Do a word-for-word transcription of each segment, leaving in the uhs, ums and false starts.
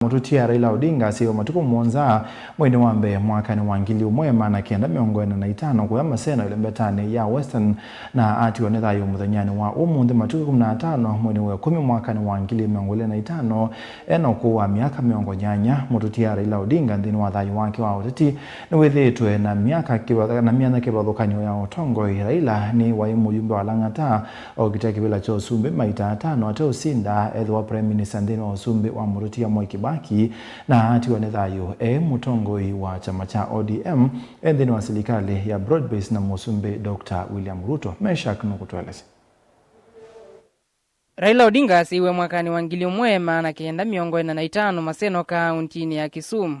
Mũtũtia Raila Odinga asyaĩwe matukũ mũonza mweinĩ wa mbee mwakanĩ wa ngili ũmwe maana kenda mĩongo ĩna na itano kũya Maseno ĩlembetanĩ ya Western, na atiwa nĩ thayũ mũthenyanĩ wa ũmũnthĩ matukũ ĩkũmi na atano mweinĩ wa ĩkũmi mwakanĩ wa ngili mĩongo ĩlĩ na itano, ena ũkũũ wa myaka mĩongo nyanya. Mũtũtia Raila Odinga nthĩnĩ wa thayũ wake wa ũteti nĩwĩthĩĩtwe na myaka kĩva-, na myanya kĩvathũkany'o ya ũtongoi. Raila nĩ waĩ mũyumbe wa Lang'ata, okita kĩvĩla kya ũsumbĩ maita atano ateũsinda ethĩwa Prime Minister nthĩnĩ wa ũsumbĩ wa mũtũtia Mwai Kibaki, na atiwa nĩ thayũ e mũtongoi wa kyama kya O D M e nthĩnĩ wa silikalĩ ya broad base na mũsumbĩ Doctor William Ruto. Meshack nũkũtũelesya. Raila Odinga asyaĩwe mwakanĩ wa ngili ũmwe maana kenda mĩongo ĩna na itano Maseno kaũntinĩ ya Kisumu,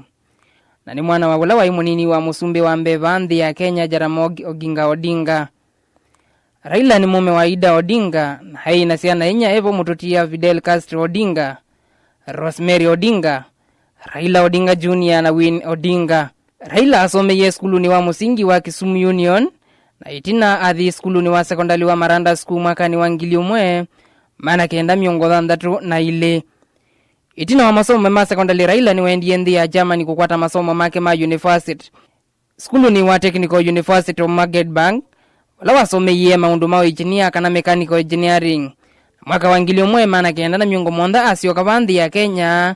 na nĩ mwana wa ũla waĩ mũnini wa mũsumbĩ wa mbee vaa nthĩ ya Kenya, Jaramogi Oginga Odinga. Raila nĩ mũme wa Ida Odinga, na aĩ na syana inya, evo mũtũtia Fidel Castro Odinga, Rosemary Odinga, Raila Odinga Junior na Winnie Odinga. Raila asomeie sukulunĩ wa mũsingi wa Kisumu Union, na ĩtina athi sukulunĩ wa sekondalĩ wa Maranda School mwakanĩ wa ngili ũmwe maana kenda mĩongo thanthatũ na ilĩ. Ĩtina wa masomo ma sekondalĩ, Raila nĩwaendie nthĩ ya Germany kũkwata masomo make ma university sukulunĩ wa Technical University of Magdeburg, vala wasomeie maũndũ ma ũinjinia kana mechanical engineering. Na mwaka wa ngili ũmwe maana kenda na mĩongo mũonza asyoka vaa nthĩ ya Kenya,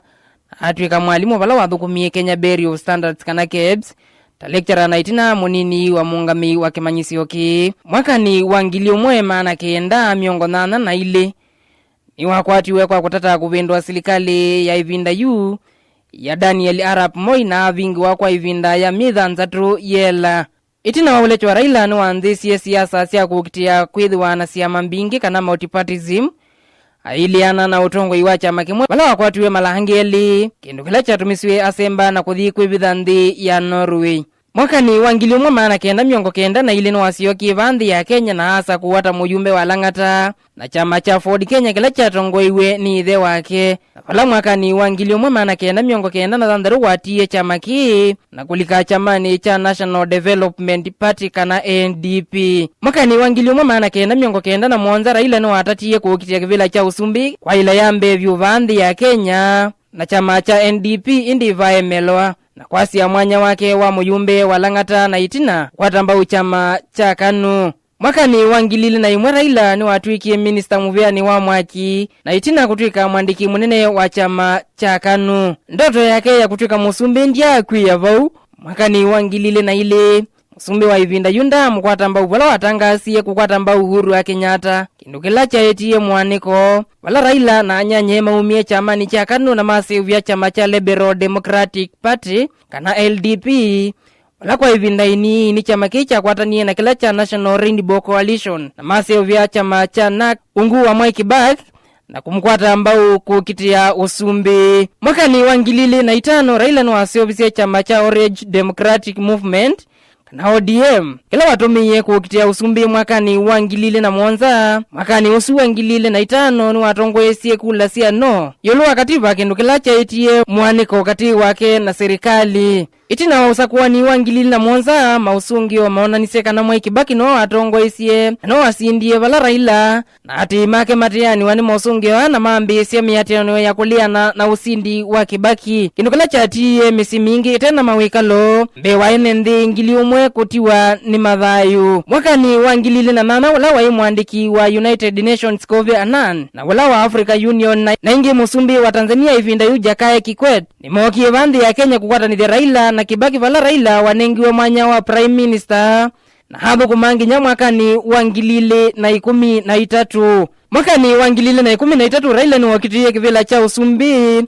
na atw'ĩka mwalimũ vala wathũkũmie Kenya Bureau of Standards kana kebs, ta lecturer na ĩtina mũnini wa mũũngamĩi wa kĩmanyĩsyo kĩĩ. Mwakanĩ wa ngili ũmwe maana kenda mĩongo nyanya na ilĩ, nĩwakwatiwe kwa kũtata kũvĩndũa silikalĩ ya ĩvinda yu ya Daniel Arap Moi na avingĩwa kwa ĩvinda ya myei thanthatũ yĩela. Ĩtina wa ũlekywa, Raila nĩwanthĩĩsye siasa sya kũkitĩa kwĩthĩwa na syama mbingĩ kana multipartism, ailĩana na ũtongoi wa kyama kĩmwe vala wakwatiwe mala angĩ elĩ, kĩndũ kĩla kyatũmĩsw'e asemba na kũthi kwĩvitha nthĩ ya Norway. Mwakanĩ wa ngili ũmwe maana kenda mĩongo kenda na ilĩ nĩwasyokie vaa nthĩ ya Kenya na aasa kũwata mũyumbe wa Lang'ata na kyama kya Ford Kenya kĩla kyatongoeiw'e nĩ ĩthe wake. Na vala mwakanĩ wa ngili ũmwe maana kenda mĩongo kenda na thanthatũ watiie kyama kĩĩ na kũlika kyamanĩ kya National Development Party kana N D P. Mwakanĩ wa ngili ũmwe maana kenda mĩongo kenda na mũonza, Raila nĩwatatie kũkitĩa kĩvĩla kya ũsumbĩ kwa ĩla ya mbee vyũ vaa nthĩ ya Kenya na kyama kya N D P, ĩndĩ vaemelwa na kwasya mwanya wake wa mũyumbe wa Lang'ata na ĩtina kwata mbau kyama kya KANU. Mwakanĩ wa ngili ilĩ na ĩmwe, Raila nĩwatw'ĩkie minista mũvĩanĩ wa mwaki na ĩtina kũtw'ĩka mwandĩki mũnene wa kyama kya KANU. Ndoto yake ya kũtw'ĩka mũsumbĩ ndyaakw'ĩĩa vau. Mwakanĩ wa ngili ilĩ na ilĩ, mũsumbĩ wa ĩvinda yu ndaamũkwata mbau vala watangaasie kũkwata mbau Uhuru wa Kenyatta, kĩndũ kĩla kyaetie mũanĩko vala Raila na anyanyae maumie kyamanĩ kya KANU na maseũvya kyama kya Liberal Democratic Party, kana L D P, vala kwa ĩvinda ĩnini kyama kĩĩ kyakwatanie na kĩla kya National Rainbow Coalition na maseũvya kyama kya NARC ungu wa Mwai Kibaki na kũmũkwata mbau kũkitĩa ũsumbĩ. Mwakanĩ wa ngili ilĩ na itano, Raila nĩwaseũvisye kyama kya Orange Democratic Movement, kana O D M, kĩla watũmĩie kũkitĩa ũsumbĩ mwakanĩ wa ngili ilĩ na mũonza. Mwakanĩ ũsu wa ngili ilĩ na itano nĩwatongoesye kula sya no ĩũlũ wa kativa, kĩndũ kĩla kyaetie mũanĩko katĩ wake na silikalĩ. Ĩtina wa ũsakũani wa ngili ilĩ na mũonza, maũsũngĩo maonanisye kana Mwai Kibaki no watongoesye na no wasindie vala Raila na atĩĩ make mateanĩwa nĩ mosũngĩo aa na mambĩĩsya mĩatĩanĩo ya kũleana na ũsindi wa Kibaki, kĩndũ kĩla kyatiie mĩsyĩ mingĩ ĩte na mawĩkalo mbee wa ene nthĩ ngili ũmwe kũtiwa nĩ mathayũ. Mwakanĩ wa ngili ilĩ na nyanya, ũla waĩ mũandĩki wa United Nations Kofi Annan na ũla wa Africa Union na, na ĩngĩ mũsumbĩ wa Tanzania ĩvinda yu Jakaya Kikwete nĩmookie vaa nthĩ ya Kenya kũkwatanĩthya Raila na Kibaki, vala Raila wanengiwe mwanya wa Prime Minister na athũkũma nginya mwakanĩ wa ngili ilĩ na ĩkũmi na itatũ. Mwakanĩ wa ngili ilĩ na ĩkũmi na itatũ, Raila nĩwokitĩie kĩvĩla kya ũsumbĩ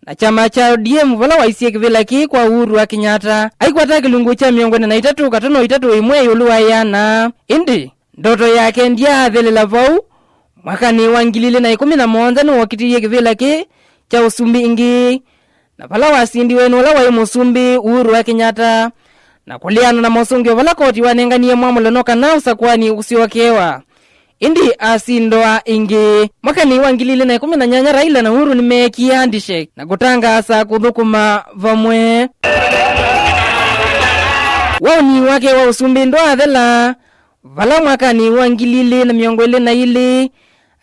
na kyama kya O D M, vala waisye kĩvĩla kĩĩ kwa Uhuru wa Kenyatta. Aikwata kĩlungu kya mĩongo ĩna na itatũ katono itatũ ĩmwe ĩũlũ wa ĩana. Ĩndĩ ndoto yake ndyaathelela vau. Mwakanĩ wa ngili ilĩ na ĩkũmi na mũonza nĩwokitĩie kĩvĩla kĩĩ kya ũsumbĩ ĩngĩ, na vala wasindiwe nĩ ũla waĩ mũsumbĩ Uhuru wa Kenyatta, na kũleana na mosũngĩo vala koti wanenganie mwamũlo no kana ũsakũani ũsyokewa, ĩndĩ asindwa ĩngĩ. Mwakanĩ wa ngili ilĩ na ĩkũmi na nyanya, Raila na Uhuru nĩmeekie handshake na kũtangaasa kũthũkũma vamwe. Waũni wake wa ũsumbĩ ndwaathela, vala mwakanĩ wa ngili ilĩ na mĩongo ĩlĩ na ilĩ,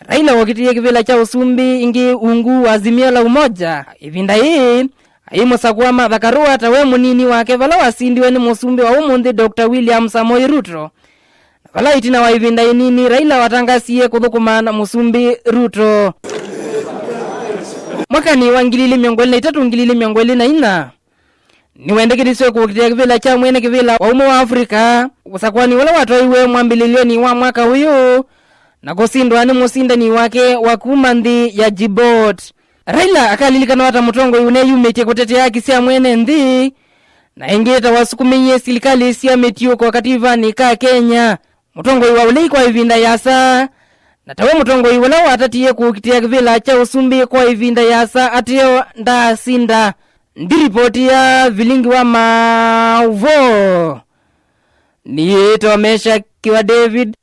Raila wokitĩe kĩvĩla kya ũsumbĩ ĩngĩ ungu wa Azimio la Umoja. Ĩvinda yĩĩ, aimũsakũa Martha Karua ta we mũnini wake vala wasindiwe nĩ mũsumbĩ wa ũmũnthĩ Doctor William Samoei Ruto. Na vala ĩtina wa ĩvinda ĩnini, Raila watangasie kũthũkũma na mũsumbĩ Ruto. Mwakanĩ wa ngili ilĩ mĩongo ĩlĩ na itatũ, ngili ilĩ mĩongo ĩlĩ na inya, nĩwendekethisye kũkitĩa kĩvĩla kya mwene kĩvĩla wa ũmwe wa Africa, ũsakũani ũla watwaiwe mwambĩlĩlyonĩ wa mwaka ũyũ, na kũsindwa nĩ mũsindani wake wa kuma nthĩ ya Djibouti. Raila akalilikanwa ta mũtongoi ũneyumĩtye kũtetea haki sya mwene nthĩ, na ĩngĩ ta wasukumĩie silikalĩ sya mĩtiũko kativanĩ ka Kenya. Mũtongoi wa ũlei kwa ĩvinda yasa, na tawe mũtongoi ũla watatie kũkitĩa kĩvĩla kya ũsumbĩ kwa ĩvinda yasa ateo ndaasinda. Ndiripoti ya vilingi wa maũvoo. Nĩyĩtwa Mesha Kiwa David.